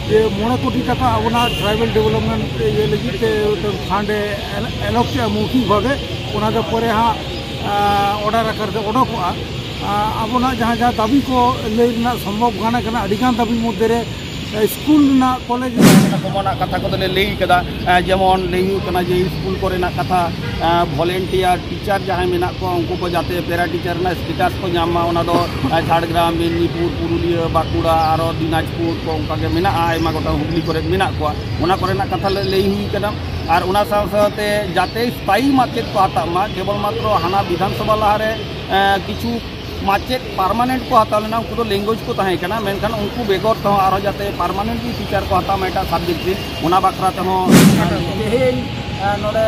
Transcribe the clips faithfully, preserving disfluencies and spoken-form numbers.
ᱡᱮ ᱢᱚᱬᱮ ᱠᱳᱴᱤ ᱴᱟᱠᱟ ᱟᱵᱚᱱᱟᱜ ᱴᱨᱟᱭᱵᱟᱞ ᱰᱮᱵᱷᱞᱚᱯᱢᱮᱱᱴ ᱤᱭᱟᱹ ᱞᱟᱹᱜᱤᱫ ᱛᱮ ᱢᱤᱫᱴᱟᱝ ᱯᱷᱟᱱᱰ ᱮ ᱮᱞᱚᱴ ᱠᱮᱜᱼᱟ ᱢᱳᱣᱠᱷᱤᱠ ᱵᱷᱟᱵᱮ, ᱚᱱᱟ ᱫᱚ ᱯᱚᱨᱮ ᱦᱟᱸᱜ ᱚᱰᱟᱨ ᱟᱠᱟᱨ ᱛᱮ ᱚᱰᱚᱠᱚᱜᱼᱟ᱾ ᱟᱵᱚᱱᱟᱜ ᱡᱟᱦᱟᱸ ᱡᱟᱦᱟᱸ ᱫᱟᱹᱵᱤ ᱠᱚ ᱞᱟᱹᱭ ᱨᱮᱱᱟᱜ ᱥᱚᱢᱵᱷᱚᱵ ᱜᱟᱱ ᱠᱟᱱᱟ, ᱟᱹᱰᱤᱜᱟᱱ ᱫᱟᱹᱵᱤ ᱢᱚᱫᱽᱫᱷᱮ ᱨᱮ ᱥᱠᱩᱞ ᱨᱮᱱᱟᱜ, ᱠᱚᱞᱮᱡᱽ ᱨᱮᱱᱟᱜ ᱠᱚᱢᱚᱱᱟᱜ ᱠᱟᱛᱷᱟ ᱠᱚᱫᱚᱞᱮ ᱞᱟᱹᱭ ᱠᱟᱫᱟ᱾ ᱡᱮᱢᱚᱱ ᱞᱟᱹᱭ ᱦᱩᱭᱩᱜ ᱠᱟᱱᱟ ᱡᱮ ᱥᱠᱩᱞ ᱠᱚᱨᱮᱱᱟᱜ ᱠᱟᱛᱷᱟ, ᱵᱷᱚᱞᱮᱱᱴᱤᱭᱟᱨ ᱴᱤᱪᱟᱨ ᱡᱟᱦᱟᱸᱭ ᱢᱮᱱᱟᱜ ᱠᱚᱣᱟ, ᱩᱱᱠᱩ ᱠᱚ ᱡᱟᱛᱮ ᱯᱮᱨᱟ ᱴᱤᱪᱟᱨ ᱨᱮᱱᱟᱜ ᱥᱴᱮᱴᱟᱥ ᱠᱚ ᱧᱟᱢ ᱢᱟ᱾ ᱚᱱᱟ ᱫᱚ ᱡᱷᱟᱲᱜᱨᱟᱢ, ᱢᱮᱫᱽᱱᱤᱯᱩᱨ, ᱯᱩᱨᱩᱞᱤᱭᱟᱹ, ᱵᱟᱸᱠᱩᱲᱟ, ᱟᱨᱚ ᱫᱤᱱᱟᱡᱽᱯᱩᱨ ᱠᱚ ᱚᱱᱠᱟ ᱜᱮ ᱢᱮᱱᱟᱜᱼᱟ, ᱟᱭᱢᱟ ᱜᱚᱴᱟᱝ ᱦᱩᱜᱽᱞᱤ ᱠᱚᱨᱮ ᱢᱮᱱᱟᱜ ᱠᱚᱣᱟ, ᱚᱱᱟ ᱠᱚᱨᱮᱱᱟᱜ ᱠᱟᱛᱷᱟ ᱞᱮ ᱞᱟᱹᱭ ᱦᱩᱭ ᱠᱟᱱᱟ᱾ ᱟᱨ ᱚᱱᱟ ᱥᱟᱶ ᱥᱟᱶᱛᱮ ᱡᱟᱛᱮ ᱥᱛᱷᱟᱭᱤ ᱢᱟᱪᱮᱫ ᱠᱚ ᱦᱟᱛᱟᱜ ᱢᱟ, ᱠᱮᱵᱚᱞ ᱢᱟᱛᱨᱚ ᱦᱟᱱᱟ ᱵᱤᱫᱷᱟᱱ ᱥᱚᱵᱷᱟ ᱞᱟᱦᱟᱨᱮ ᱠᱤᱪᱷᱩ ᱢᱟᱪᱮᱫ ᱯᱟᱨᱢᱟᱱᱮᱱᱴ ᱠᱚ ᱦᱟᱛᱟᱣ ᱞᱮᱱᱟ, ᱩᱱᱠᱩ ᱫᱚ ᱞᱮᱝᱜᱩᱭᱮᱡᱽ ᱠᱚ ᱛᱟᱦᱮᱸ ᱠᱟᱱᱟ, ᱢᱮᱱᱠᱷᱟᱱ ᱩᱱᱠᱩ ᱵᱮᱜᱚᱨ ᱛᱮᱦᱚᱸ ᱟᱨᱦᱚᱸ ᱡᱟᱛᱮ ᱯᱟᱨᱢᱟᱱᱮᱱᱴᱞᱤ ᱴᱤᱪᱟᱨ ᱠᱚ ᱦᱟᱛᱟᱣ ᱢᱟ ᱮᱴᱟᱜ ᱥᱟᱵᱡᱮᱠᱴ ᱨᱮ, ᱚᱱᱟ ᱵᱟᱠᱷᱨᱟ ᱛᱮᱦᱚᱸ ᱛᱮᱦᱮᱧ ᱱᱚᱰᱮ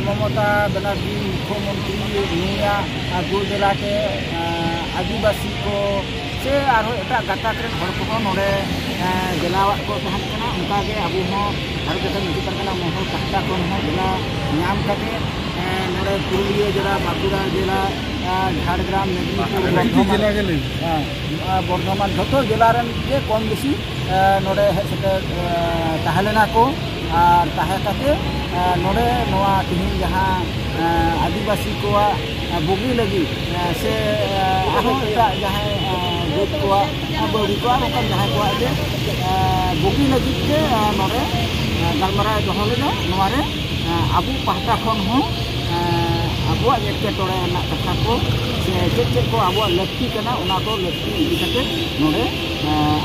ᱢᱚᱢᱚᱛᱟ ᱵᱮᱱᱟᱨᱡᱤ ᱢᱩᱠᱷᱭᱚᱢᱚᱱᱛᱨᱤ ᱱᱩᱭᱟᱜ ᱫᱩᱞ ᱫᱮᱞᱟ ᱛᱮ ᱟᱹᱫᱤᱵᱟᱹᱥᱤ ᱠᱚ ᱥᱮ ᱟᱨᱦᱚᱸ ᱮᱴᱟᱜ ᱜᱟᱛᱟᱠ ᱨᱮᱱ ᱦᱚᱲ ᱠᱚᱦᱚᱸ ᱱᱚᱰᱮ ᱫᱮᱞᱟᱣᱟᱜ ᱠᱚ ᱛᱟᱦᱮᱱ ᱠᱟᱱᱟ᱾ ᱚᱱᱠᱟᱜᱮ ᱟᱵᱚ ᱦᱚᱸ ᱵᱷᱟᱨᱚᱛ ᱡᱟᱠᱟᱛ ᱢᱟᱹᱡᱷᱤ ᱯᱟᱨᱜᱟᱱᱟ ᱢᱚᱦᱚᱞ ᱯᱟᱦᱴᱟ ᱠᱷᱚᱱ ᱦᱚᱸ ᱫᱮᱞᱟ ᱧᱟᱢ ᱠᱟᱛᱮ ᱱᱚᱰᱮ ᱯᱩᱨᱩᱞᱤᱭᱟᱹ ᱡᱮᱞᱟ, ᱵᱟᱸᱠᱩᱲᱟ ᱡᱮᱞᱟ, ᱡᱷᱟᱲᱜᱨᱟᱢ, ᱢᱮᱫᱽᱱᱤᱯᱩᱨ, ᱵᱚᱨᱫᱷᱚᱢᱟᱱ, ᱡᱮᱞᱟ ᱜᱮ ᱞᱟᱹᱭ ᱢᱮ᱾ ᱦᱮᱸ, ᱵᱚᱨᱫᱷᱚᱢᱟᱱ, ᱡᱷᱚᱛᱚ ᱡᱮᱞᱟ ᱨᱮᱱ ᱜᱮ ᱠᱚᱢ ᱵᱮᱥᱤ ᱱᱚᱰᱮ ᱦᱮᱡ ᱥᱮᱴᱮᱨ ᱛᱟᱦᱮᱸ ᱞᱮᱱᱟ ᱠᱚ᱾ ᱟᱨ ᱛᱟᱦᱮᱸ ᱠᱟᱛᱮ ᱱᱚᱰᱮ ᱱᱚᱣᱟ ᱛᱮᱦᱮᱧ ᱡᱟᱦᱟᱸ ᱟᱹᱫᱤᱵᱟᱹᱥᱤ ᱠᱚᱣᱟᱜ ᱵᱩᱜᱤ ᱞᱟᱹᱜᱤᱫ ᱥᱮ ᱟᱨᱦᱚᱸ ᱮᱴᱟᱜ ᱡᱟᱦᱟᱸᱭ ᱡᱟᱹᱛ ᱠᱚᱣᱟᱜ ᱵᱟᱹᱣᱨᱤ ᱠᱚ ᱟᱨ ᱚᱱᱠᱟᱱ ᱡᱟᱦᱟᱸᱭ ᱠᱚᱣᱟᱜ ᱜᱮ ᱵᱩᱜᱤ ᱞᱟᱹᱜᱤᱫ ᱛᱮ ᱱᱚᱰᱮ ᱜᱟᱞᱢᱟᱨᱟᱣ ᱫᱚᱦᱚ ᱞᱮᱫᱟ᱾ ᱱᱚᱣᱟ ᱨᱮ ᱟᱵᱚ ᱯᱟᱦᱴᱟ ᱠᱷᱚᱱ ᱦᱚᱸ ᱟᱵᱚᱣᱟᱜ ᱮᱴᱠᱮᱴᱚᱬᱮ ᱨᱮᱱᱟᱜ ᱠᱟᱛᱷᱟ ᱠᱚ ᱥᱮ ᱪᱮᱫ ᱪᱮᱫ ᱠᱚ ᱟᱵᱚᱣᱟᱜ ᱞᱟᱹᱠᱛᱤ ᱠᱟᱱᱟ, ᱚᱱᱟ ᱠᱚ ᱞᱟᱹᱠᱛᱤ ᱤᱫᱤ ᱠᱟᱛᱮ ᱱᱚᱰᱮ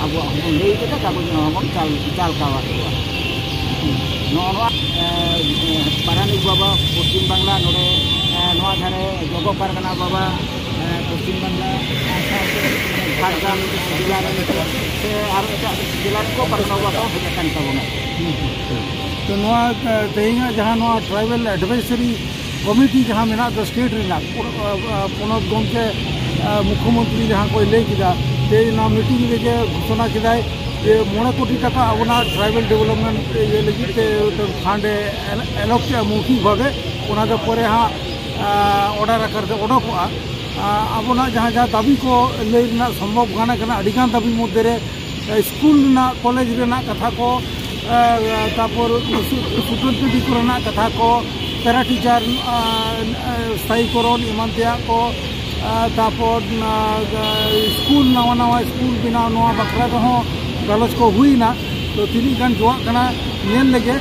ᱟᱵᱚᱣᱟᱜ ᱦᱚᱸᱵᱚᱱ ᱞᱟᱹᱭ ᱠᱮᱫᱟ, ᱠᱟᱜᱚᱡᱽ ᱱᱟᱢᱟ ᱵᱚᱱ ᱪᱟᱞ ᱪᱟᱞ ᱠᱟᱣᱟᱫ ᱠᱚᱣᱟ᱾ ᱱᱚᱜᱼᱚ ᱱᱚᱣᱟ ᱯᱟᱨᱟᱱᱤᱠ ᱵᱟᱵᱟ ᱯᱚᱥᱪᱤᱢ ᱵᱟᱝᱞᱟ, ᱱᱚᱰᱮ ᱱᱚᱣᱟ ᱫᱷᱟᱨᱮ ᱡᱚᱜᱚ ᱯᱟᱨᱜᱟᱱᱟ ᱵᱟᱵᱟ ᱯᱚᱥᱪᱤᱢ ᱵᱟᱝᱞᱟ, ᱥᱟᱶᱛᱮ ᱡᱷᱟᱲᱜᱨᱟᱢ ᱡᱮᱞᱟ ᱨᱮᱱ ᱠᱚ ᱥᱮ ᱟᱨᱚ ᱮᱴᱟᱜ ᱡᱮᱞᱟ ᱨᱮᱱ ᱠᱚ ᱯᱟᱨᱜᱟᱱᱟ ᱵᱟᱵᱟ ᱠᱚ ᱦᱮᱡ ᱟᱠᱟᱱ ᱛᱟᱵᱚᱱᱟ᱾ ᱛᱚ ᱱᱚᱣᱟ ᱛᱮᱦᱮᱧᱟᱜ ᱡᱟᱦᱟᱸ ᱱᱚᱣᱟ ᱴᱨᱟᱭᱵᱟᱞ ᱮᱰᱵᱷᱟᱭᱥᱟᱨᱤ ᱠᱚᱢᱤᱴᱤ ᱡᱟᱦᱟᱸ ᱢᱮᱱᱟᱜ ᱫᱚ ᱥᱴᱮᱴ ᱨᱮᱱᱟᱜ, ᱯᱚᱱᱚᱛ ᱜᱚᱢᱠᱮ ᱢᱩᱠᱷᱭᱚᱢᱚᱱᱛᱨᱤ ᱡᱟᱦᱟᱸ ᱠᱚᱭ ᱞᱟᱹᱭ ᱠᱮᱫᱟ, ᱛᱮᱦᱮᱧ ᱱᱚᱣᱟ ᱢᱤᱴᱤᱝ ᱨᱮᱜᱮ ᱜᱷᱳᱥᱚᱱᱟ ᱠᱮᱫᱟᱭ ᱡᱮ ᱢᱚᱬᱮ ᱠᱳᱴᱤ ᱴᱟᱠᱟ ᱟᱵᱚᱱᱟᱜ ᱴᱨᱟᱭᱵᱟᱞ ᱰᱮᱵᱷᱞᱚᱯᱢᱮᱱᱴ ᱤᱭᱟᱹ ᱞᱟᱹᱜᱤᱫ ᱛᱮ ᱢᱤᱫᱴᱟᱝ ᱯᱷᱟᱱᱰ ᱮ ᱮᱞᱚᱴ ᱠᱮᱫᱼᱟ ᱢᱳᱣᱠᱷᱤᱠ ᱵᱷᱟᱵᱮ᱾ ᱚᱱᱟ ᱫᱚ ᱯᱚᱨᱮ ᱦᱟᱸᱜ ᱚᱰᱟᱨ ᱟᱠᱟᱨ ᱛᱮ ᱚᱰᱚᱠᱚᱜᱼᱟ᱾ ᱟᱵᱚᱱᱟᱜ ᱡᱟᱦᱟᱸ ᱡᱟᱦᱟᱸ ᱫᱟᱹᱵᱤ ᱠᱚ ᱞᱟᱹᱭ ᱨᱮᱱᱟᱜ ᱥᱚᱢᱵᱷᱚᱵ ᱜᱟᱱ ᱠᱟᱱᱟ, ᱟᱹᱰᱤᱜᱟᱱ ᱫᱟᱹᱵᱤ ᱢᱚᱫᱽᱫᱷᱮ ᱨᱮ ᱥᱠᱩᱞ ᱨᱮᱱᱟᱜ, ᱠᱚᱞᱮᱡᱽ ᱨᱮᱱᱟᱜ ᱠᱟᱛᱷᱟ ᱠᱚ, ᱮ, ᱛᱟᱯᱚᱨ ᱥᱩ-, ᱥᱩᱛᱟᱹᱱ ᱴᱟᱺᱰᱤ ᱠᱚᱨᱮᱱᱟᱜ ᱠᱟᱛᱷᱟ ᱠᱚ, ᱯᱮᱨᱟ ᱴᱤᱪᱟᱨ, ᱮ, ᱮ, ᱥᱛᱷᱟᱭᱤᱠᱚᱨᱚᱱ ᱮᱢᱟᱱ ᱛᱮᱭᱟᱜ ᱠᱚ, ᱮ, ᱛᱟᱯᱚᱨ, ᱮ, ᱥᱠᱩᱞ, ᱱᱟᱣᱟ ᱱᱟᱣᱟ ᱥᱠᱩᱞ ᱵᱮᱱᱟᱣ, ᱱᱚᱣᱟ ᱵᱟᱠᱷᱨᱟ ᱨᱮᱦᱚᱸ ᱜᱟᱞᱚᱪ ᱠᱚ ᱦᱩᱭᱱᱟ᱾ ᱛᱚ ᱛᱤᱱᱟᱹᱜ ᱜᱟᱱ ᱡᱚᱣᱟᱜ ᱠᱟᱱᱟ ᱧᱮᱞ ᱞᱮᱜᱮ᱾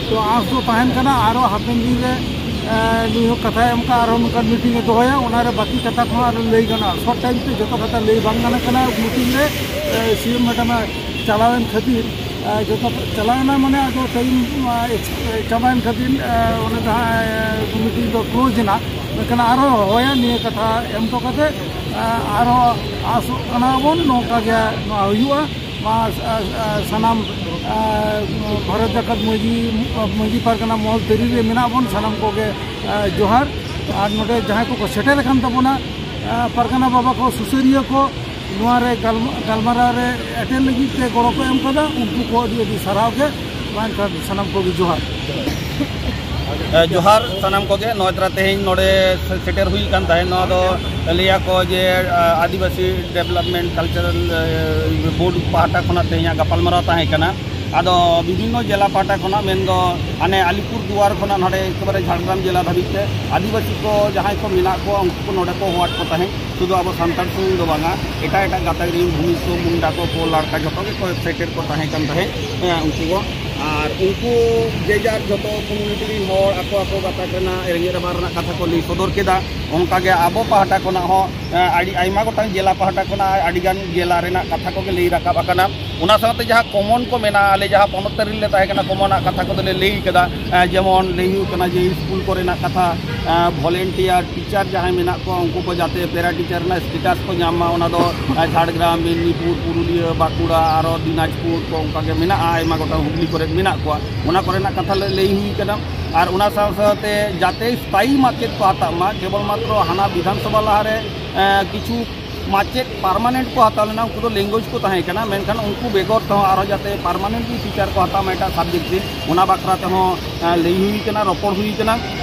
ᱛᱚ ᱟᱸᱥ ᱫᱚ ᱛᱟᱦᱮᱱ ᱠᱟᱱᱟ ᱟᱨᱚ ᱦᱟᱯᱮᱱ ᱫᱤᱱ ᱨᱮ, ᱮ, ᱱᱩᱭ ᱦᱚᱸ ᱠᱟᱛᱷᱟᱭ ᱮᱢ ᱠᱟᱜᱼᱟ, ᱟᱨᱦᱚᱸ ᱱᱚᱝᱠᱟᱱ ᱢᱤᱴᱤᱝ ᱮ ᱫᱚᱦᱚᱭᱟ, ᱚᱱᱟᱨᱮ ᱵᱟᱹᱠᱤ ᱠᱟᱛᱷᱟ ᱠᱚᱦᱚᱸ ᱟᱨᱚ ᱞᱟᱹᱭ ᱜᱟᱱᱚᱜᱼᱟ᱾ ᱥᱚᱨᱴ ᱴᱟᱭᱤᱢ ᱛᱮ ᱡᱚᱛᱚ ᱠᱟᱛᱷᱟ ᱞᱟᱹᱭ ᱵᱟᱝ ᱜᱟᱱᱚᱜ ᱠᱟᱱᱟ ᱢᱤᱴᱤᱝ ᱨᱮ᱾ ᱮ, ᱥᱤ ᱮᱢ ᱢᱮᱰᱟᱢ ᱮ ᱪᱟᱞᱟᱣᱮᱱ ᱠᱷᱟᱹᱛᱤᱨ, ᱮ, ᱡᱚᱛᱚ ᱪᱟᱞᱟᱣᱮᱱᱟ, ᱢᱟᱱᱮ ᱟᱫᱚ ᱴᱟᱭᱤᱢ, ᱮ, ᱪᱟᱵᱟᱭᱮᱱ ᱠᱷᱟᱹᱛᱤᱨ, ᱮ, ᱚᱱᱟ ᱡᱟᱦᱟᱸ, ᱮ, ᱢᱤᱴᱤᱝ ᱫᱚ ᱠᱞᱳᱡᱽ ᱮᱱᱟ᱾ ᱢᱮᱱᱠᱷᱟᱱ ᱟᱨᱦᱚᱸ ᱦᱚᱦᱚᱭᱟ, ᱱᱤᱭᱟᱹ ᱠᱟᱛᱷᱟ ᱮᱢ ᱦᱚᱴᱚ ᱠᱟᱛᱮ, ᱮ, ᱟᱨᱦᱚᱸ ᱟᱥᱚᱜ ᱠᱟᱱᱟ ᱵᱚᱱ ᱱᱚᱝᱠᱟ ᱜᱮ ᱱᱚᱣᱟ ᱦᱩᱭᱩᱜᱼᱟ᱾ ᱢᱟ, ᱟ, ᱟ, ᱥᱟᱱᱟᱢ, ᱟ, ᱵᱷᱟᱨᱚᱛ ᱡᱟᱠᱟᱛ ᱢᱟᱹᱡᱷᱤ, ᱢᱟᱹᱡᱷᱤ ᱯᱟᱨᱜᱟᱱᱟ ᱢᱚᱦᱚᱞ ᱛᱟᱹᱨᱤ ᱨᱮ ᱢᱮᱱᱟᱜ ᱵᱚᱱ, ᱥᱟᱱᱟᱢ ᱠᱚᱜᱮ, ᱟ, ᱡᱚᱦᱟᱨ᱾ ᱟᱨ ᱱᱚᱰᱮ ᱡᱟᱦᱟᱸᱭ ᱠᱚᱠᱚ ᱥᱮᱴᱮᱨ ᱟᱠᱟᱱ ᱛᱟᱵᱚᱱᱟ, ᱟ, ᱯᱟᱨᱜᱟᱱᱟ ᱵᱟᱵᱟ ᱠᱚ, ᱥᱩᱥᱟᱹᱨᱤᱭᱟᱹ ᱠᱚ, ᱱᱚᱣᱟ ᱨᱮ ᱜᱟᱞᱢᱟ-, ᱜᱟᱞᱢᱟᱨᱟᱣ ᱨᱮ ᱮᱴᱮᱱ ᱞᱟᱹᱜᱤᱫ ᱛᱮ ᱜᱚᱲᱚ ᱠᱚ ᱮᱢ ᱠᱟᱫᱟ, ᱩᱱᱠᱩ ᱠᱚ ᱟᱹᱰᱤ ᱟᱹᱰᱤ ᱥᱟᱨᱦᱟᱣ ᱜᱮ᱾ ᱢᱟ ᱮᱱᱠᱷᱟᱱ ᱥᱟᱱᱟᱢ ᱠᱚᱜᱮ ᱡᱚᱦᱟᱨ᱾ ᱮ, ᱡᱚᱦᱟᱨ ᱥᱟᱱᱟᱢ ᱠᱚᱜᱮ᱾ ᱱᱚᱜᱼᱚᱭ ᱛᱚᱨᱟ ᱛᱮᱦᱮᱧ ᱱᱚᱰᱮ ᱥᱮᱴᱮᱨ ᱦᱩᱭ ᱟᱠᱟᱱ ᱛᱟᱦᱮᱸᱫ᱾ ᱱᱚᱣᱟ ᱫᱚ ᱞᱟᱹᱭᱟᱠᱚ ᱡᱮ, ᱟ, ᱟᱹᱫᱤᱵᱟᱹᱥᱤ ᱰᱮᱵᱷᱞᱚᱯᱢᱮᱱᱴ ᱠᱟᱞᱪᱟᱨᱟᱞ, ᱮ, ᱵᱳᱨᱰ ᱯᱟᱦᱴᱟ ᱠᱷᱚᱱᱟᱜ ᱛᱮᱦᱮᱧᱟᱜ ᱜᱟᱯᱟᱞᱢᱟᱨᱟᱣ ᱛᱟᱦᱮᱸ ᱠᱟᱱᱟ᱾ ᱟᱫᱚ ᱵᱤᱵᱷᱤᱱᱱᱚ ᱡᱮᱞᱟ ᱯᱟᱦᱴᱟ ᱠᱷᱚᱱᱟᱜ, ᱢᱮᱱᱫᱚ ᱦᱟᱱᱮ ᱟᱞᱤᱯᱩᱨ ᱫᱩᱣᱟᱨ ᱠᱷᱚᱱᱟᱜ ᱱᱚᱰᱮ ᱮᱠᱮᱵᱟᱨᱮ ᱡᱷᱟᱲᱜᱨᱟᱢ ᱡᱮᱞᱟ ᱫᱷᱟᱹᱵᱤᱡ ᱛᱮ ᱟᱹᱫᱤᱵᱟᱹᱥᱤ ᱠᱚ ᱡᱟᱦᱟᱸᱭ ᱠᱚ ᱢᱮᱱᱟᱜ ᱠᱚᱣᱟ, ᱩᱱᱠᱩ ᱠᱚ ᱱᱚᱰᱮ ᱠᱚ ᱦᱚᱦᱚᱣᱟᱫ ᱠᱚ ᱛᱟᱦᱮᱸᱫ᱾ ᱥᱩᱫᱷᱩ ᱟᱵᱚ ᱥᱟᱱᱛᱟᱲ ᱥᱩᱢᱩᱝ ᱫᱚ ᱵᱟᱝᱟ, ᱮᱴᱟᱜ ᱮᱴᱟᱜ ᱜᱟᱛᱟᱠ ᱨᱮᱱ ᱵᱷᱩᱢᱤᱡᱽ ᱠᱚ, ᱢᱩᱱᱰᱟ ᱠᱚ, ᱠᱳ, ᱞᱟᱲᱠᱟ, ᱡᱷᱚᱛᱚ ᱜᱮᱠᱚ ᱮᱠᱥᱟᱭᱴᱮᱰ ᱠᱚ ᱛᱟᱦᱮᱸ ᱠᱟᱱ ᱛᱟᱦᱮᱸᱫ, ᱦᱮᱸ, ᱩᱱᱠᱩ ᱠᱚ᱾ ᱟᱨ ᱩᱱᱠᱩ ᱡᱮ ᱡᱟᱨ ᱡᱷᱚᱛᱚ ᱠᱚᱢᱤᱭᱩᱱᱤᱴᱤ ᱨᱮᱱ ᱦᱚᱲ ᱟᱠᱚ ᱟᱠᱚ ᱜᱟᱛᱟᱠ ᱨᱮᱱᱟᱜ ᱨᱮᱸᱜᱮᱡ ᱨᱟᱵᱟᱝ ᱨᱮᱱᱟᱜ ᱠᱟᱛᱷᱟ ᱠᱚ ᱞᱟᱹᱭ ᱥᱚᱫᱚᱨ ᱠᱮᱫᱟ᱾ ᱚᱱᱠᱟᱜᱮ ᱟᱵᱚ ᱯᱟᱦᱴᱟ ᱠᱷᱚᱱᱟᱜ ᱦᱚᱸ, ᱮᱸ, ᱟᱹᱰᱤ ᱟᱭᱢᱟ ᱜᱚᱴᱟᱝ ᱡᱮᱞᱟ ᱯᱟᱦᱴᱟ ᱠᱷᱚᱱᱟᱜ ᱟᱹᱰᱤᱜᱟᱱ ᱡᱮᱞᱟ ᱨᱮᱱᱟᱜ ᱠᱟᱛᱷᱟ ᱠᱚᱜᱮ ᱞᱟᱹᱭ ᱨᱟᱠᱟᱵ ᱟᱠᱟᱱᱟ᱾ ᱚᱱᱟ ᱥᱟᱶᱛᱮ ᱡᱟᱦᱟᱸ ᱠᱚᱢᱚᱱ ᱠᱚ ᱢᱮᱱᱟᱜᱼᱟ, ᱟᱞᱮ ᱡᱟᱦᱟᱸ ᱯᱚᱱᱚᱛ ᱛᱟᱹᱨᱤ ᱨᱮᱞᱮ ᱛᱟᱦᱮᱸ ᱠᱟᱱᱟ, ᱠᱚᱢᱚᱱᱟᱜ ᱠᱟᱛᱷᱟ ᱠᱚᱫᱚᱞᱮ ᱞᱟᱹᱭ ᱠᱟᱫᱟ᱾ ᱮᱸ, ᱡᱮᱢᱚᱱ ᱞᱟᱹᱭ ᱦᱩᱭᱩᱜ ᱠᱟᱱᱟ ᱡᱮ ᱥᱠᱩᱞ ᱠᱚᱨᱮᱱᱟᱜ ᱠᱟᱛᱷᱟ, ᱮᱸ, ᱵᱷᱚᱞᱮᱱᱴᱤᱭᱟᱨ ᱴᱤᱪᱟᱨ ᱡᱟᱦᱟᱸᱭ ᱢᱮᱱᱟᱜ ᱠᱚᱣᱟ, ᱩᱱᱠᱩ ᱠᱚ ᱡᱟᱛᱮ ᱯᱮᱨᱟ ᱴᱤᱪᱟᱨ ᱨᱮᱱᱟᱜ ᱥᱴᱮᱴᱟᱥ ᱠᱚ ᱧᱟᱢ ᱢᱟ, ᱚᱱᱟ ᱫᱚ, ᱮᱸ, ᱡᱷᱟᱲᱜᱨᱟᱢ, ᱢᱮᱫᱽᱱᱤᱯᱩᱨ, ᱯᱩᱨᱩᱞᱤᱭᱟᱹ, ᱵᱟᱸᱠᱩᱲᱟ, ᱟᱨᱚ ᱫᱤᱱᱟᱡᱽᱯᱩᱨ ᱠᱚ ᱚᱱᱠᱟ ᱜᱮ ᱢᱮᱱᱟᱜᱼᱟ, ᱟᱭᱢᱟ ᱜᱚᱴᱟᱝ ᱦᱩᱜᱽᱞᱤ ᱠᱚᱨᱮ ᱢᱮᱱᱟᱜ ᱠᱚᱣᱟ, ᱚᱱᱟ ᱠᱚᱨᱮᱱᱟᱜ ᱠᱟᱛᱷᱟ ᱞᱮ ᱞᱟᱹᱭ ᱦᱩᱭ ᱠᱟᱱᱟ᱾ ᱟᱨ ᱚᱱᱟ ᱥᱟᱶ ᱥᱟᱶᱛᱮ ᱡᱟᱛᱮ ᱥᱛᱷᱟᱭᱤ ᱢᱟᱪᱮᱫ ᱠᱚ ᱦᱟᱛᱟᱜ ᱢᱟ, ᱠᱮᱵᱚᱞ ᱢᱟᱛᱨᱚ ᱦᱟᱱᱟ ᱵᱤᱫᱷᱟᱱ ᱥᱚᱵᱷᱟ ᱞᱟᱦᱟᱨᱮ, ᱮᱸ, ᱠᱤᱪᱷᱩ ᱢᱟᱪᱮᱫ ᱯᱟᱨᱢᱟᱱᱮᱱᱴ ᱠᱚ ᱦᱟᱛᱟᱣ ᱞᱮᱱᱟ, ᱩᱱᱠᱩ ᱫᱚ ᱞᱮᱝᱜᱩᱭᱮᱡᱽ ᱠᱚ ᱛᱟᱦᱮᱸ ᱠᱟᱱᱟ, ᱢᱮᱱᱠᱷᱟᱱ ᱩᱱᱠᱩ ᱵᱮᱜᱚᱨ ᱛᱮᱦᱚᱸ ᱟᱨᱦᱚᱸ ᱡᱟᱛᱮ ᱯᱟᱨᱢᱟᱱᱮᱱᱴᱞᱤ ᱴᱤᱪᱟᱨ ᱠᱚ ᱦᱟᱛᱟᱣ ᱢᱟ ᱮᱴᱟᱜ ᱥᱟᱵᱡᱮᱠᱴ ᱨᱮ, ᱚᱱᱟ ᱵᱟᱠᱷᱨᱟ ᱛᱮᱦᱚᱸ, ᱮᱸ, ᱞᱟᱹᱭ ᱦᱩᱭ ᱠᱟᱱᱟ, ᱨᱚᱯᱚᱲ ᱦᱩᱭ ᱠᱟᱱᱟ᱾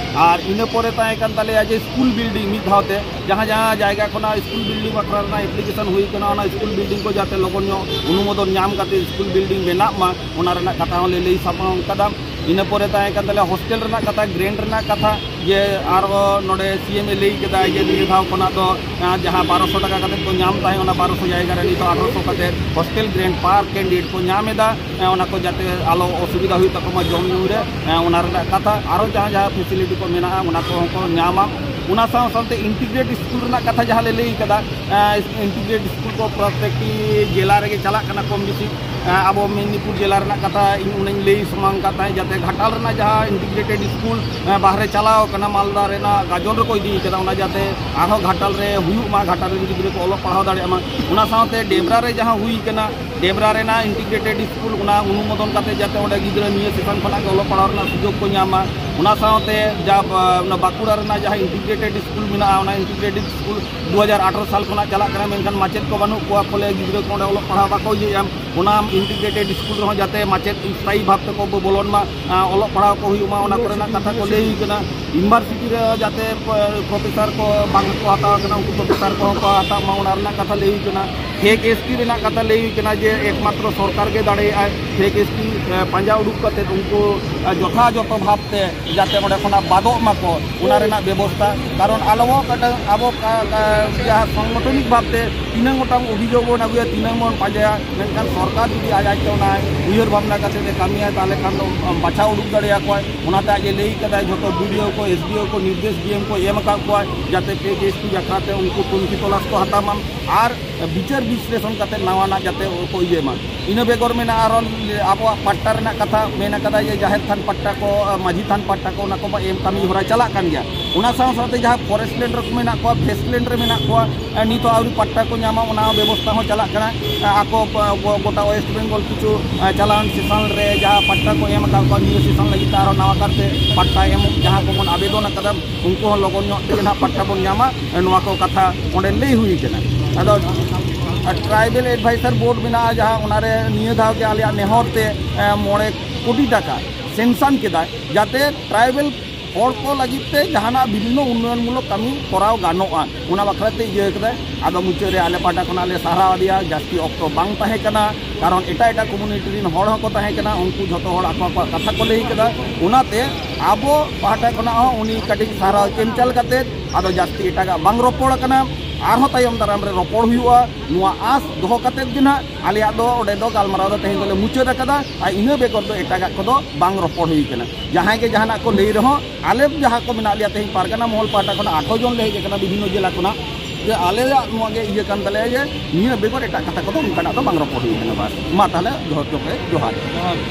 ᱟᱨ ᱤᱱᱟᱹ ᱯᱚᱨᱮ ᱛᱟᱦᱮᱸ ᱠᱟᱱ ᱛᱟᱞᱮᱭᱟ ᱡᱮ ᱥᱠᱩᱞ ᱵᱤᱞᱰᱤᱝ, ᱢᱤᱫ ᱫᱷᱟᱣ ᱛᱮ ᱡᱟᱦᱟᱸ ᱡᱟᱦᱟᱸ ᱡᱟᱭᱜᱟ ᱠᱷᱚᱱᱟᱜ ᱥᱠᱩᱞ ᱵᱤᱞᱰᱤᱝ ᱵᱟᱠᱷᱨᱟ ᱨᱮᱱᱟᱜ ᱮᱯᱞᱤᱠᱮᱥᱚᱱ ᱦᱩᱭ ᱠᱟᱱᱟ, ᱚᱱᱟ ᱥᱠᱩᱞ ᱵᱤᱞᱰᱤᱝ ᱠᱚ ᱡᱟᱛᱮ ᱞᱚᱜᱚᱱ ᱧᱚᱜ ᱚᱱᱩᱢᱳᱫᱚᱱ ᱧᱟᱢ ᱠᱟᱛᱮ ᱥᱠᱩᱞ ᱵᱤᱞᱰᱤᱝ ᱵᱮᱱᱟᱜ ᱢᱟ, ᱚᱱᱟ ᱨᱮᱱᱟᱜ ᱠᱟᱛᱷᱟ ᱦᱚᱸᱞᱮ ᱞᱟᱹᱭ ᱥᱟᱢᱟᱝ ᱠᱟᱫᱟ᱾ ᱤᱱᱟᱹ ᱯᱚᱨᱮ ᱛᱟᱦᱮᱸ ᱠᱟᱱ ᱛᱟᱞᱮᱭᱟ ᱦᱳᱥᱴᱮᱞ ᱨᱮᱱᱟᱜ ᱠᱟᱛᱷᱟ, ᱜᱨᱮᱱᱴ ᱨᱮᱱᱟᱜ ᱠᱟᱛᱷᱟ, ᱡᱮ ᱟᱨᱦᱚᱸ ᱱᱚᱰᱮ ᱥᱤ ᱮᱢ ᱮ ᱞᱟᱹᱭ ᱠᱮᱫᱟ ᱡᱮ ᱱᱤᱭᱟᱹ ᱫᱷᱟᱣ ᱠᱷᱚᱱᱟᱜ ᱫᱚ, ᱟᱸ, ᱡᱟᱦᱟᱸ ᱵᱟᱨᱚᱥᱚ ᱴᱟᱠᱟ ᱠᱟᱛᱮ ᱠᱚ ᱧᱟᱢ ᱛᱟᱦᱮᱸᱫ, ᱚᱱᱟ ᱵᱟᱨᱚᱥᱚ ᱡᱟᱭᱜᱟ ᱨᱮ ᱱᱤᱛᱚᱜ ᱟᱴᱷᱨᱚᱥᱚ ᱠᱟᱛᱮ ᱦᱳᱥᱴᱮᱞ ᱜᱨᱮᱱᱴ ᱯᱟᱨ ᱠᱮᱱᱰᱤᱰᱮᱴ ᱠᱚ ᱧᱟᱢ ᱮᱫᱟ᱾ ᱮᱸ, ᱚᱱᱟ ᱠᱚ ᱡᱟᱛᱮ ᱟᱞᱚ ᱚᱥᱩᱵᱤᱫᱷᱟ ᱦᱩᱭᱩᱜ ᱛᱟᱠᱚ ᱢᱟ ᱡᱚᱢ ᱧᱩ ᱨᱮ, ᱮᱸ, ᱚᱱᱟ ᱨᱮᱱᱟᱜ ᱠᱟᱛᱷᱟ᱾ ᱟᱨᱚ ᱡᱟᱦᱟᱸ ᱡᱟᱦᱟᱸ ᱯᱷᱮᱥᱤᱞᱤᱴᱤ ᱠᱚ ᱢᱮᱱᱟᱜᱼᱟ, ᱚᱱᱟ ᱠᱚᱦᱚᱸ ᱠᱚ ᱧᱟᱢᱟ᱾ ᱚᱱᱟ ᱥᱟᱶ ᱥᱟᱶᱛᱮ ᱤᱱᱴᱤᱜᱨᱮᱴ ᱥᱠᱩᱞ ᱨᱮᱱᱟᱜ ᱠᱟᱛᱷᱟ ᱡᱟᱦᱟᱸ ᱞᱮ ᱞᱟᱹᱭ ᱠᱟᱫᱟ, ᱮᱸ, ᱤᱱᱴᱤᱜᱨᱮᱴ ᱥᱠᱩᱞ ᱠᱚ ᱯᱨᱚᱛᱮᱠᱴᱤ ᱡᱮᱞᱟ ᱨᱮᱜᱮ ᱪᱟᱞᱟᱜ ᱠᱟᱱᱟ ᱠᱚᱢ ᱵᱮᱥᱤ᱾ ᱮᱸ, ᱟᱵᱚ ᱢᱮᱫᱽᱱᱤᱯᱩᱨ ᱡᱮᱞᱟ ᱨᱮᱱᱟᱜ ᱠᱟᱛᱷᱟ ᱤᱧ ᱚᱱᱟᱧ ᱞᱟᱹᱭ ᱥᱟᱢᱟᱝ ᱠᱟᱫ ᱛᱟᱦᱮᱸᱫ, ᱡᱟᱛᱮ ᱜᱷᱟᱴᱟᱞ ᱨᱮᱱᱟᱜ ᱡᱟᱦᱟᱸ ᱤᱱᱴᱤᱜᱨᱮᱴᱮᱰ ᱥᱠᱩᱞ, ᱮᱸ, ᱵᱟᱦᱨᱮ ᱪᱟᱞᱟᱣ ᱠᱟᱱᱟ, ᱢᱟᱞᱫᱟ ᱨᱮᱱᱟᱜ ᱜᱟᱡᱚᱞ ᱨᱮᱠᱚ ᱤᱫᱤ ᱠᱟᱫᱟ, ᱚᱱᱟ ᱡᱟᱛᱮ ᱟᱨᱦᱚᱸ ᱜᱷᱟᱴᱟᱞ ᱨᱮ ᱦᱩᱭᱩᱜ ᱢᱟ, ᱜᱷᱟᱴᱟᱞ ᱨᱮᱱ ᱜᱤᱫᱽᱨᱟᱹ ᱠᱚ ᱚᱞᱚᱜ ᱯᱟᱲᱦᱟᱣ ᱫᱟᱲᱮᱭᱟᱜ ᱢᱟ᱾ ᱚᱱᱟ ᱥᱟᱶᱛᱮ ᱰᱮᱵᱽᱨᱟ ᱨᱮ ᱡᱟᱦᱟᱸ ᱦᱩᱭ ᱠᱟᱱᱟ, ᱰᱮᱵᱽᱨᱟ ᱨᱮᱱᱟᱜ ᱤᱱᱴᱤᱜᱨᱮᱴᱮᱰ ᱥᱠᱩᱞ, ᱚᱱᱟ ᱚᱱᱩᱢᱳᱫᱚᱱ ᱠᱟᱛᱮ ᱡᱟᱛᱮ ᱚᱸᱰᱮ ᱜᱤᱫᱽᱨᱟᱹ ᱱᱤᱭᱟᱹ ᱥᱮᱥᱚᱱ ᱠᱷᱚᱱᱟᱜ ᱜᱮ ᱚᱞᱚᱜ ᱯᱟᱲᱦᱟᱣ ᱨᱮᱱᱟᱜ ᱥᱩᱡᱳᱜᱽ ᱠᱚ ᱧᱟᱢ ᱢᱟ᱾ ᱚᱱᱟ ᱥᱟᱶᱛᱮ ᱡᱟ ᱵᱟ-, ᱚᱱᱟ ᱵᱟᱸᱠᱩᱲᱟ ᱨᱮᱱᱟᱜ ᱡᱟᱦᱟᱸ ᱤᱱᱴᱤᱜᱨᱮᱴᱮᱰ ᱥᱠᱩᱞ ᱢᱮᱱᱟᱜᱼᱟ, ᱚᱱᱟ ᱤᱱᱴᱤᱜᱨᱮᱴᱮᱰ ᱥᱠᱩᱞ ᱫᱩ ᱦᱟᱡᱟᱨ ᱟᱴᱷᱨᱚ ᱥᱟᱞ ᱠᱷᱚᱱᱟᱜ ᱪᱟᱞᱟᱜ ᱠᱟᱱᱟ, ᱢᱮᱱᱠᱷᱟᱱ ᱢᱟᱪᱮᱫ ᱠᱚ ᱵᱟᱹᱱᱩᱜ ᱠᱚᱣᱟ, ᱯᱷᱚᱞᱮ ᱜᱤᱫᱽᱨᱟᱹ ᱠᱚ ᱚᱸᱰᱮ ᱚᱞᱚᱜ ᱯᱟᱲᱦᱟᱣ ᱵᱟᱠᱚ ᱤᱭᱟᱹᱭᱮᱫᱼᱟ᱾ ᱚᱱᱟ ᱤᱱᱴᱤᱜᱨᱮᱴᱮᱰ ᱥᱠᱩᱞ ᱨᱮᱦᱚᱸ ᱡᱟᱛᱮ ᱢᱟᱪᱮᱫ ᱥᱛᱷᱟᱭᱤ ᱵᱷᱟᱵᱽ ᱛᱮᱠᱚ ᱵᱚᱞᱚᱱ ᱢᱟ, ᱟᱸ, ᱚᱞᱚᱜ ᱯᱟᱲᱦᱟᱣ ᱠᱚ ᱦᱩᱭᱩᱜ ᱢᱟ, ᱚᱱᱟ ᱠᱚᱨᱮᱱᱟᱜ ᱠᱟᱛᱷᱟ ᱠᱚ ᱞᱟᱹᱭ ᱠᱟᱱᱟ᱾ ᱤᱭᱩᱱᱤᱵᱷᱟᱨᱥᱤᱴᱤ ᱨᱮ ᱡᱟᱛᱮ ᱯ-, ᱯᱨᱚᱯᱷᱮᱥᱟᱨ ᱠᱚ ᱵᱟᱝ ᱠᱚ ᱦᱟᱛᱟᱣ ᱠᱟᱱᱟ, ᱩᱱᱠᱩ ᱯᱨᱚᱯᱷᱮᱥᱟᱨ ᱠᱚᱦᱚᱸ ᱠᱚ ᱦᱟᱛᱟᱣ ᱢᱟ, ᱚᱱᱟ ᱨᱮᱱᱟᱜ ᱠᱟᱛᱷᱟ ᱞᱟᱹᱭ ᱠᱟᱱᱟ᱾ ᱯᱷᱮᱠ ᱮᱥ ᱴᱤ ᱨᱮᱱᱟᱜ ᱠᱟᱛᱷᱟ ᱞᱟᱹᱭ ᱠᱟᱱᱟ ᱡᱮ ᱮᱠᱢᱟᱛᱨᱚ ᱥᱚᱨᱠᱟᱨ ᱜᱮ ᱫᱟᱲᱮᱭᱟᱜᱼᱟᱭ ᱯᱷᱮᱠ ᱮᱥ ᱴᱤ, ᱮ, ᱯᱟᱸᱡᱟ ᱩᱰᱩᱠ ᱠᱟᱛᱮ ᱩᱱᱠᱩ, ᱮ, ᱡᱚᱛᱷᱟᱡᱚᱛᱚ ᱵᱷᱟᱵᱽ ᱛᱮ ᱡᱟᱛᱮ ᱚᱸᱰᱮ ᱠᱷᱚᱱᱟᱜ ᱵᱟᱫᱚᱜ ᱢᱟᱠᱚ, ᱚᱱᱟ ᱨᱮᱱᱟᱜ ᱵᱮᱵᱚᱥᱛᱷᱟ᱾ ᱠᱟᱨᱚᱱ ᱟᱞᱚ ᱵᱚ ᱠᱟᱴᱟ-, ᱟᱵᱚ ᱠᱟ-, ᱠᱟ-, ᱡᱟᱦᱟᱸ ᱥᱚᱝᱜᱚᱴᱷᱚᱱᱤᱠ ᱵᱷᱟᱵᱽ ᱛᱮ ᱛᱤᱱᱟᱹᱝ ᱜᱚᱴᱟᱝ ᱚᱵᱷᱤᱡᱳᱜᱽ ᱵᱚᱱ ᱟᱹᱜᱩᱭᱟ, ᱛᱤᱱᱟᱹᱝ ᱵᱚᱱ ᱯᱟᱸᱡᱟᱭᱟ, ᱢᱮᱱᱠᱷᱟᱱ ᱥᱚᱨᱠᱟᱨ ᱡᱩᱫᱤ ᱟᱡ ᱟᱡᱛᱮ ᱚᱱᱟ ᱩᱭᱦᱟᱹᱨ ᱵᱷᱟᱵᱽᱱᱟ ᱠᱟᱛᱮ ᱮ ᱠᱟᱹᱢᱤᱭᱟ, ᱛᱟᱦᱚᱞᱮ ᱠᱷᱟᱱ ᱫᱚ ᱵᱟᱪᱷᱟᱣ ᱩᱰᱩᱠ ᱫᱟᱲᱮᱭᱟᱠᱚᱣᱟᱭ᱾ ᱚᱱᱟᱛᱮ ᱟᱡ ᱮ ᱞᱟᱹᱭ ᱠᱟᱫᱟᱭ, ᱡᱷᱚᱛᱚ ᱵᱤ ᱰᱤ ᱳ ᱠᱚ, ᱮᱥ ᱰᱤ ᱳ ᱠᱚ ᱱᱤᱨᱫᱮᱥ ᱰᱤ ᱮᱢ ᱠᱚ ᱮᱢ ᱟᱠᱟᱫ ᱠᱚᱣᱟ, ᱡᱟᱛᱮ ᱯᱷᱮᱠ ᱮᱥ ᱴᱤ ᱵᱟᱠᱷᱨᱟ ᱛᱮ ᱩᱱᱠᱩ ᱛᱩᱱᱠᱷᱤ ᱛᱚᱞᱟᱥ ᱠᱚ ᱦᱟᱛᱟᱣ ᱢᱟ ᱟᱨ ᱵᱤᱪᱟᱹᱨ ᱵᱤᱥᱞᱮᱥᱚᱱ ᱠᱟᱛᱮ ᱱᱟᱣᱟᱱᱟᱜ ᱡᱟᱛᱮ ᱠᱚ ᱤᱭᱟᱹ ᱢᱟ᱾ ᱤᱱᱟᱹ ᱵᱮᱜᱚᱨ ᱢᱮᱱᱟᱜᱼᱟ ᱟᱨᱚ ᱟᱵᱚᱣᱟᱜ ᱯᱟᱴᱴᱟ ᱨᱮᱱᱟᱜ ᱠᱟᱛᱷᱟ ᱢᱮᱱ ᱟᱠᱟᱫᱟ ᱡᱮ ᱡᱟᱦᱮᱨ ᱛᱷᱟᱱ ᱯᱟᱴᱴᱟ ᱠᱚ, ᱢᱟᱹᱡᱷᱤ ᱛᱷᱟᱱ ᱯᱟᱴᱴᱟ ᱠᱚ, ᱚᱱᱟ ᱠᱚ ᱢᱟ ᱮᱢ ᱠᱟᱹᱢᱤ ᱦᱚᱨᱟ ᱪᱟᱞᱟᱜ ᱠᱟᱱ ᱜᱮᱭᱟ᱾ ᱚᱱᱟ ᱥᱟᱶ ᱥᱟᱶᱛᱮ ᱡᱟᱦᱟᱸ ᱯᱷᱚᱨᱮᱥᱴ ᱞᱮᱱᱰ ᱨᱮ ᱢᱮᱱᱟᱜ ᱠᱚᱣᱟ, ᱯᱷᱮᱥᱴ ᱞᱮᱱᱰ ᱨᱮ ᱢᱮᱱᱟᱜ ᱠᱚᱣᱟ, ᱮ, ᱱᱤᱛ ᱦᱚᱸ ᱟᱹᱣᱨᱤ ᱯᱟᱴᱴᱟ ᱠᱚ ᱧᱟᱢᱟ, ᱚᱱᱟ ᱵᱮᱵᱚᱥᱛᱷᱟ ᱦᱚᱸ ᱪᱟᱞᱟᱜ ᱠᱟᱱᱟ᱾ ᱮ, ᱟᱠᱚ ᱯ-, ᱜᱚ-, ᱜᱚᱴᱟ ᱣᱮᱥᱴ ᱵᱮᱝᱜᱚᱞ ᱠᱤᱪᱷᱩ, ᱮ, ᱪᱟᱞᱟᱣᱮᱱ ᱥᱮᱥᱚᱱ ᱨᱮ ᱡᱟᱦᱟᱸ ᱯᱟᱴᱴᱟ ᱠᱚ ᱮᱢ ᱟᱠᱟᱫ ᱠᱚᱣᱟ, ᱱᱤᱭᱟᱹ ᱥᱮᱥᱚᱱ ᱞᱟᱹᱜᱤᱫ ᱛᱮ ᱟᱨᱦᱚᱸ ᱱᱟᱣᱟ ᱠᱟᱨᱛᱮ ᱯᱟᱴᱴᱟ ᱮᱢ ᱡᱟᱦᱟᱸ ᱠᱚᱵᱚᱱ ᱟᱵᱮᱫᱚᱱ ᱟᱠᱟᱫᱟ, ᱩᱱᱠᱩ ᱦᱚᱸ ᱞᱚᱜᱚᱱ ᱧᱚᱜ ᱛᱮᱜᱮ ᱱᱟᱦᱟᱜ ᱯᱟᱴᱴᱟ ᱵᱚᱱ ᱧᱟᱢᱟ, ᱱᱚᱣᱟ ᱠᱚ ᱠᱟᱛᱷᱟ ᱚᱸᱰᱮ ᱞᱟᱹᱭ ᱦᱩᱭ ᱠᱟᱱᱟ᱾ ᱟᱫᱚ ᱴᱨᱟᱭᱵᱮᱞ ᱮᱰᱵᱷᱟᱭᱥᱟᱨ ᱵᱳᱨᱰ ᱢᱮᱱᱟᱜᱼᱟ, ᱡᱟᱦᱟᱸ ᱚᱱᱟᱨᱮ ᱱᱤᱭᱟᱹ ᱫᱷᱟᱣ ᱜᱮ ᱟᱞᱮᱭᱟᱜ ᱱᱮᱦᱚᱨ ᱛᱮ, ᱮ, ᱢᱚᱬᱮ ᱠᱳᱴᱤ ᱴᱟᱠᱟ ᱥᱮᱱᱥᱟᱱ ᱠᱮᱫᱟᱭ, ᱡᱟᱛᱮ ᱴᱨᱟᱭᱵᱮᱞ ᱦᱚᱲ ᱠᱚ ᱞᱟᱹᱜᱤᱫ ᱛᱮ ᱡᱟᱦᱟᱱᱟᱜ ᱵᱤᱵᱷᱤᱱᱱᱚ ᱩᱱᱱᱚᱭᱚᱱ ᱢᱩᱞᱚᱠ ᱠᱟᱹᱢᱤ ᱠᱚᱨᱟᱣ ᱜᱟᱱᱚᱜᱼᱟ, ᱚᱱᱟ ᱵᱟᱠᱷᱨᱟ ᱛᱮ ᱤᱭᱟᱹ ᱠᱟᱫᱟᱭ᱾ ᱟᱫᱚ ᱢᱩᱪᱟᱹᱫ ᱨᱮ ᱟᱞᱮ ᱯᱟᱦᱴᱟ ᱠᱷᱚᱱᱟᱜ ᱞᱮ ᱥᱟᱨᱦᱟᱣ ᱟᱫᱮᱭᱟ᱾ ᱡᱟᱹᱥᱛᱤ ᱚᱠᱛᱚ ᱵᱟᱝ ᱛᱟᱦᱮᱸ ᱠᱟᱱᱟ, ᱠᱟᱨᱚᱱ ᱮᱴᱟᱜ ᱮᱴᱟᱜ ᱠᱚᱢᱩᱱᱤᱴᱤ ᱨᱮᱱ ᱦᱚᱲ ᱦᱚᱸᱠᱚ ᱛᱟᱦᱮᱸ ᱠᱟᱱᱟ, ᱩᱱᱠᱩ ᱡᱷᱚᱛᱚ ᱦᱚᱲ ᱟᱠᱚ ᱟᱠᱚᱣᱟᱜ ᱠᱟᱛᱷᱟ ᱠᱚ ᱞᱟᱹᱭ ᱠᱟᱫᱟ᱾ ᱚᱱᱟᱛᱮ ᱟᱵᱚ ᱯᱟᱦᱴᱟ ᱠᱷᱚᱱᱟᱜ ᱦᱚᱸ ᱩᱱᱤ ᱠᱟᱹᱴᱤᱡ ᱥᱟᱨᱦᱟᱣ ᱮᱢ ᱪᱟᱞ ᱠᱟᱛᱮ ᱟᱫᱚ ᱡᱟᱹᱥᱛᱤ ᱮᱴᱟᱜᱟᱜ ᱵᱟᱝ ᱨᱚᱯᱚᱲ ᱟᱠᱟᱱᱟ᱾ ᱟᱨᱦᱚᱸ ᱛᱟᱭᱚᱢ ᱫᱟᱨᱟᱢ ᱨᱮ ᱨᱚᱯᱚᱲ ᱦᱩᱭᱩᱜᱼᱟ, ᱱᱚᱣᱟ ᱟᱸᱥ ᱫᱚᱦᱚ ᱠᱟᱛᱮ ᱜᱮ ᱱᱟᱦᱟᱜ ᱟᱞᱮᱭᱟᱜ ᱫᱚ ᱚᱸᱰᱮ ᱫᱚ ᱜᱟᱞᱢᱟᱨᱟᱣ ᱫᱚ ᱛᱮᱦᱮᱧ ᱫᱚᱞᱮ ᱢᱩᱪᱟᱹᱫ ᱟᱠᱟᱫᱟ᱾ ᱟᱨ ᱤᱱᱟᱹ ᱵᱮᱜᱚᱨ ᱫᱚ ᱮᱴᱟᱜᱟᱜ ᱠᱚᱫᱚ ᱵᱟᱝ ᱨᱚᱯᱚᱲ ᱦᱩᱭ ᱠᱟᱱᱟ᱾ ᱡᱟᱦᱟᱸᱭ ᱜᱮ ᱡᱟᱦᱟᱱᱟᱜ ᱠᱚ ᱞᱟᱹᱭ ᱨᱮᱦᱚᱸ, ᱟᱞᱮ ᱡᱟᱦᱟᱸ ᱠᱚ ᱢᱮᱱᱟᱜ ᱞᱮᱭᱟ ᱛᱮᱦᱮᱧ ᱯᱟᱨᱜᱟᱱᱟ ᱢᱚᱦᱚᱞ ᱯᱟᱦᱴᱟ ᱠᱷᱚᱱᱟᱜ ᱟᱴᱷᱨᱚ ᱡᱚᱱ ᱞᱮ ᱦᱮᱡ ᱟᱠᱟᱱᱟ ᱵᱤᱵᱷᱤᱱᱱᱚ ᱡᱮᱞᱟ ᱠᱷᱚᱱᱟᱜ, ᱡᱮ ᱟᱞᱮᱭᱟᱜ ᱱᱚᱣᱟ ᱜᱮ ᱤᱭᱟᱹ ᱠᱟᱱ ᱛᱟᱞᱮᱭᱟ ᱡᱮ ᱱᱤᱭᱟᱹ ᱵᱮᱜᱚᱨ ᱮᱴᱟᱜ ᱠᱟᱛᱷᱟ ᱠᱚᱫᱚ ᱚᱱᱠᱟᱱᱟᱜ ᱫᱚ ᱵᱟᱝ ᱨᱚᱯᱚᱲ ᱦᱩᱭ ᱠᱟᱱᱟ᱾ ᱵᱟᱥ, ᱢᱟ ᱛᱟᱦᱚᱞᱮ ᱡᱚᱦᱚᱨ ᱡᱚᱦᱟᱨ᱾